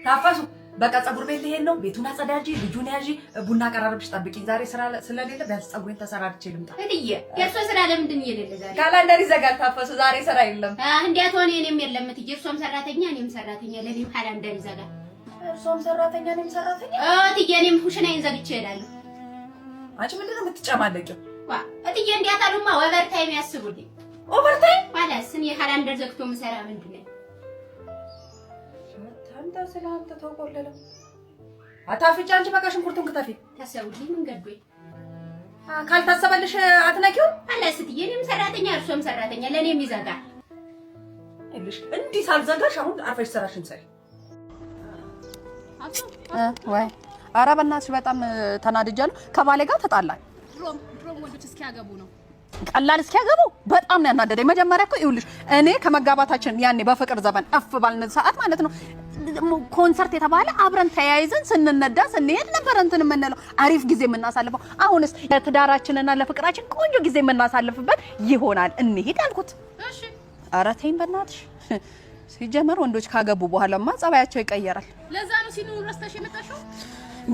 ታፈሱ በቃ ፀጉር ቤት ልሄድ ነው። ቤቱን አጸዳጂ፣ ልጁን ያዢ፣ ቡና ቀራርብሽ ጠብቂኝ። ዛሬ ስራ ስለሌለ ቢያንስ ፀጉሬን ተሰራርቼ ልምጣ። እትዬ የእርሶ ስራ ለምንድን የሌለ ዛሬ? Calendar ይዘጋል ታፈሱ፣ ዛሬ ስራ የለም። እንዴት ሆነ? እኔም የለም እትዬ፣ እርሶም ሰራተኛ እኔም ሰራተኛ፣ ለኔም calendar ይዘጋል። እርሶም ሰራተኛ እኔም ሰራተኛ። እትዬ እኔም ኩሽናዬን ዘግቼ እሄዳለሁ። አንቺ ምንድን ነው የምትጨማለቂው? ዋ እትዬ እንዴት አሉማ overtime ያስቡልኝ። Overtime ኋላስ እኔ calendar ዘግቶ የምሰራ ምንድን ነው? አንተ ስለ አንተ ተቆለለ አታፍጫ። አንቺ በቃ ሽንኩርቱን ክተፊ። ታሰቡልኝ ምን ገዶኝ? ካልታሰበልሽ አትነኪው። ኋላስ እትዬ እኔም ሰራተኛ እርሶም ሰራተኛ፣ ለኔም ይዘጋል። ይኸውልሽ እንዲህ ሳልዘጋሽ አሁን አርፈሽ ስራሽን ስሪ። ወይ ኧረ በእናትሽ በጣም ተናድጃለሁ። ከባሌ ጋር ተጣላን። ድሮም ድሮም ወንዶች እስኪያገቡ ነው። ቀላል እስኪያገቡ በጣም ነው ያናደደኝ። መጀመሪያ እኮ ይኸውልሽ እኔ ከመጋባታችን ያኔ በፍቅር ዘመን እፍ ባልን ሰዓት ማለት ነው ኮንሰርት የተባለ አብረን ተያይዘን ስንነዳ ስንሄድ ነበር እንትን የምንለው አሪፍ ጊዜ የምናሳልፈው። አሁንስ ለትዳራችንና ለፍቅራችን ቆንጆ ጊዜ የምናሳልፍበት ይሆናል እንሂድ አልኩት። እሺ ኧረ ተይኝ በእናትሽ። ሲጀመር ወንዶች ካገቡ በኋላማ ጸባያቸው ይቀየራል። ለዛ ነው ሲኒውን ረስተሽ የመጣሽው።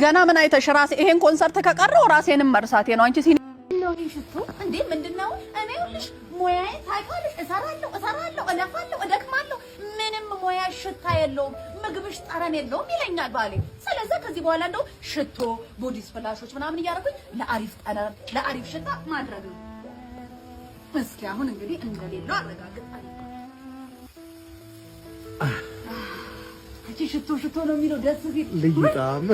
ገና ምን አይተሽ ራሴ ይሄን ኮንሰርት ከቀረው ራሴንም መርሳቴ ነው። አንቺ ሲኒ ነው ይሄ ሽቶ እንዴ? ምንድነው? እኔ ይኸውልሽ ሙያዬን ታውቂዋለሽ። እሰራለሁ እሰራለሁ፣ እለፋለሁ፣ እደክማለሁ። ምንም ሙያ ሽታ የለውም፣ ምግብሽ ጠረን የለውም ይለኛል ባሌ። ስለዚህ ከዚህ በኋላ እንደው ሽቶ፣ body splash ኦች ምናምን እያደረኩኝ ለአሪፍ ጠረን ለአሪፍ ሽታ ማድረግ ነው። እስኪ አሁን እንግዲህ እንደሌለው አረጋግጣለሁ። አንቺ ሽቶ ሽቶ ነው የሚለው ደስ ሲል ልዩ ጣዕም።